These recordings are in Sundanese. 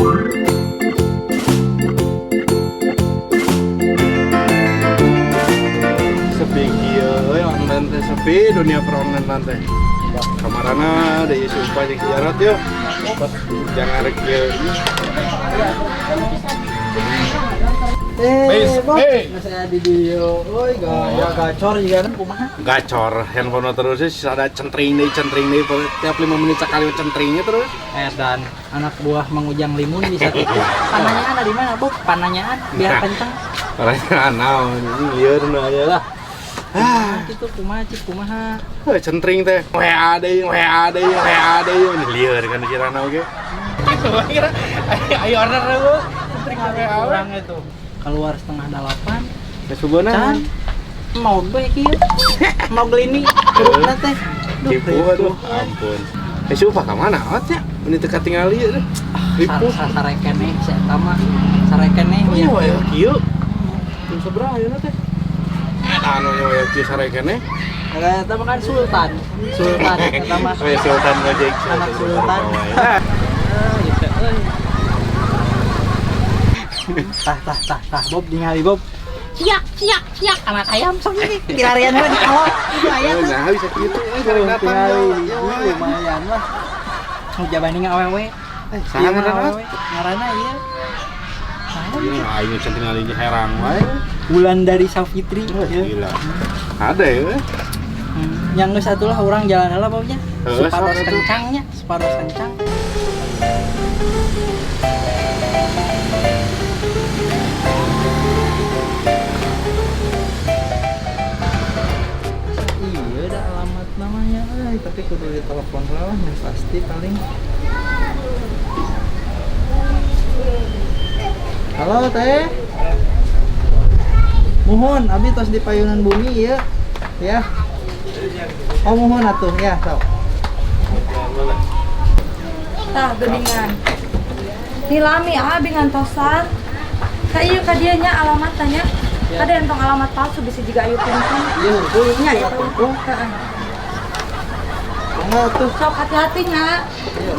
Sepi kieu euy online teh sepi dunia peronline teh. Kamarana deui sumpah jeung si Jarot yeuh. Jangan rek kieu. Eh, Bob, hey. Saya di dia, oi, gaya gacor juga kan kumaha? Gacor handphone terus sih ada centring deui tiap 5 menit sekali centringnya terus. Dan anak buah Mang Ujang Limun bisa tuh. Pananyaan ada di mana, Bob? Pananyaan biar kencang. Pananyaan naon lieur nu aya lah. Ah, gitu kumaha cik kumaha. Heuh centring teh WA deui WA deui WA deui lieur kan kirana oge. Ayo order lu. Centring WA orang itu. Keluar 7:30. Kesubuhan. Mau gue kieu. Mau gelini kerupna teh. Ripuh aduh, ampun. Sumpah ka mana ot nya? Ini teu katingali ieu teh. Ripuh. Sarekene si eta mah. Sarekene nya. Oh, ya kieu. Jam sabaraha ayeuna teh? Eta anu nya waya kieu sarekene. Eta mah kan sultan. Sultan eta mah. Oh, ya sultan ngojek. Anak sultan. Gitu euy. Tah tah tah tah Bob ningali Bob. Ciak ciak ciak anak ayam sok ini pilarian we di kolot. Lumayan tuh. Nah, bisa kitu euy sering datang. Lumayan lah. Mau jabani awewe. Saha ngaranna? Ngaranna ieu. Iya, aing can tingali herang wae. Bulan dari Safitri. Gila. Ada ya. Yang geus atulah urang jalan heula Bobnya. Supados kencangnya, supados kencang. Iya ada alamat namanya, tapi kudu ditelepon lah, yang pasti paling. Halo teh, mohon, abi tos di payunan bumi ya, ya. Oh mohon atuh ya, sok. Tah geuningan. Nilami abi ngantosan. Ka ieu ka dieu nya alamatna nya. Ada entong alamat palsu bisa juga ayu pungkung. Iya, hungkul nya ya pungkung. Heeh. Mangga atuh. Sok hati-hati nya. Iya.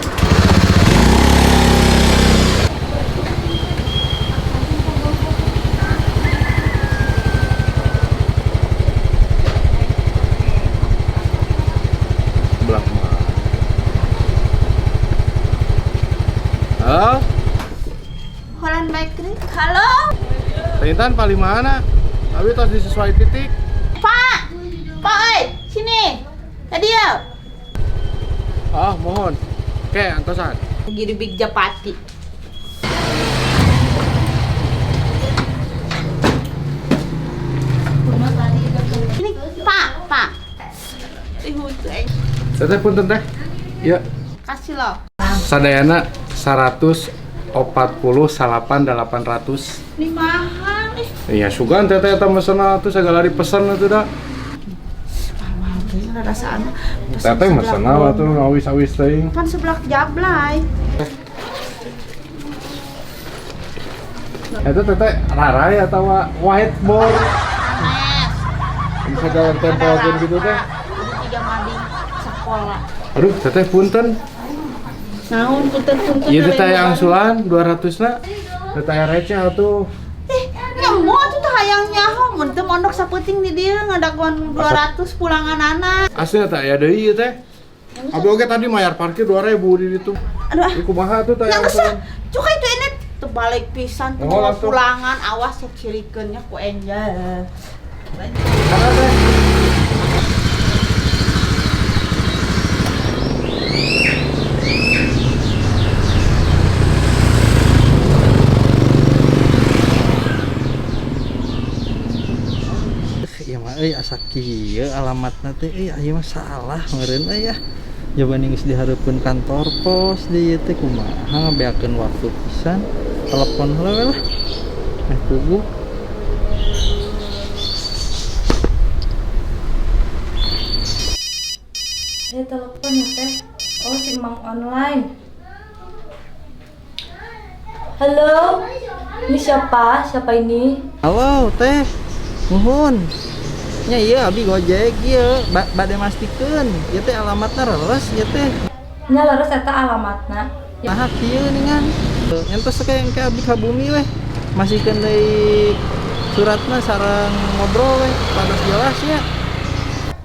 Belah mana? Halo? Holland Bakery. Halo? Intan paling mana? Abi tos disesuai titik. Pak, Pak, oi, sini. Tadi ya. Ah, mohon. Oke, antosan. Giri Big Japati. Ini Pak, Pak. Ibu teh. Teteh punten teh. Ya. Kasih loh. Sadayana 148.800. Ini mahal nih. Iya, sugan teteh eta mesen atuh segala dipesan atuh da. Mahal teh rasaan. Teteh mesen atuh ngawis-awis teuing. Kan seblak jablay. Eta teteh rarai atawa whiteboard. Bisa jalan tempelkeun gitu teh. Tiga mading sekolah. Aduh, teteh punten. Naon punten-punten. Ieu teh angsulan 200 na. Teteh receh atuh. Nemu atuh teh hayang nyaho mun teu mondok sapeuting di dieu ngadaguan 200 pulangan anak. Asli teh aya deui ieu teh. Abi oge tadi mayar parkir 2000 di ditu. Aduh. Ieu kumaha atuh teh angsulan? Cuka itu ini terbalik pisan tuh pulangan awas ya cirikeun nya ku Angel. Karena teh Ieu mah euy asa kieu alamatna teh euy ieu mah salah meureun euy ya. Jaban geus dihareupeun kantor pos di ieu teh kumaha ngabeakeun waktu pisan. Telepon heula we lah. Meh puguh. Telepon ya teh. Oh si Mang online. Halo. Ini siapa? Siapa ini? Halo teh. Nuhun. Nya ieu abi Gojek ieu bade mastikeun. Ieu teh alamatna leres ieu teh. Nya leres eta alamatna. Nah kieu ningan. Entos kayak ke abdi ka bumi weh. Masihkeun deui suratna sareng ngobrol weh pados jelasnya.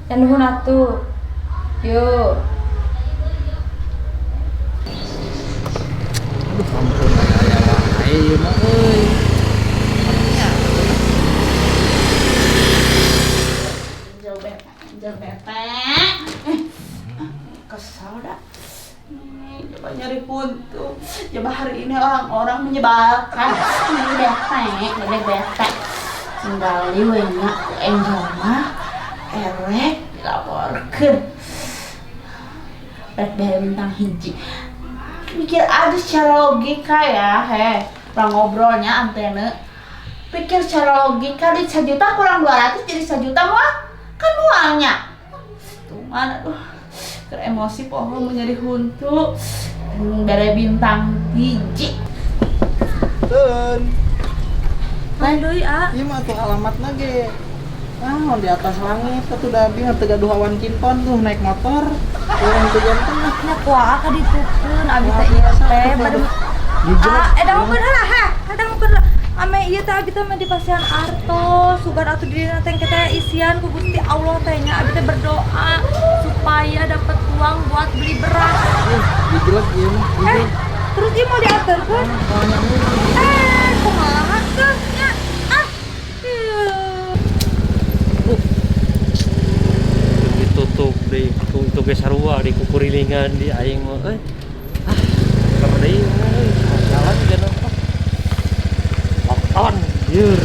Ya nuhun atuh. Yo. Aduh, ampun aya wae ieu mah euy. Angel bete, angel bete. Kesal dah. Coba nyari puntung. Coba hari ini orang-orang menyebalkan. Ini bete, ini bete. Tinggal we nya ku Angel mah erek dilaporkeun. Rek bere bintang hiji. Mikir aja secara logika ya, heh. Orang ngobrolnya antena. Pikir secara logika di 1 juta kurang 200 jadi 1 juta mah kan uangnya. Tuh mana aduh. Keur emosi poho mau nyari huntu. Bere bintang hiji. Teun. Lain deui, ah. Ieu mah atuh alamatna ge. Ah, di atas langit atuh da abi teu gaduh awan kinton tuh naik motor. Urang teu janten lah. Nya kuah ka ditukeun abi teh ieu teh bade Dijelek. Ah, eh dangukeun heula ha. Dangukeun heula. Ame ieu teh abi teh mah dipasihan artos, sugan atuh dirina teh kita isian ku Gusti Allah teh nya abi teh berdoa supaya dapat uang buat beli beras. Eh, dijelek ieu mah. Eh, Dijelek. terus ieu mau diaturkeun? Eh, kumaha tuh nya? Ah. Ieu. Ditutup di itu ge sarua di kukurilingan di aing mah euy. Ah, keur deui euy, jalan juga nonton. Nonton, yeur.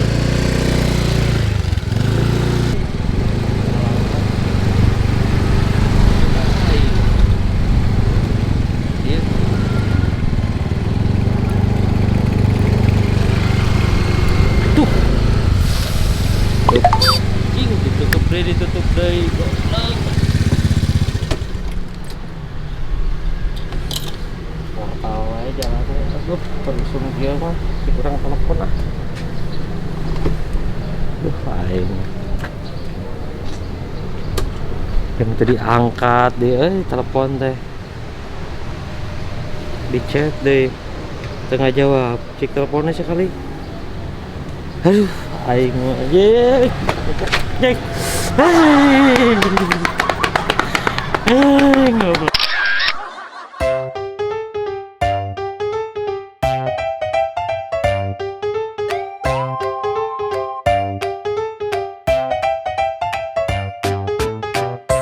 Iya. Tuh. Cing ditutup deui, goblok. Portal wae jalannya. Aduh, terusung kieu mah si kurang telepon ah. Duh, aing. Yang tadi angkat deh, euy, telepon teh. Di chat deh. Tengah jawab, cek teleponnya sekali. Aduh, aing mah. Ye. Cek. Hei. Hei, goblok.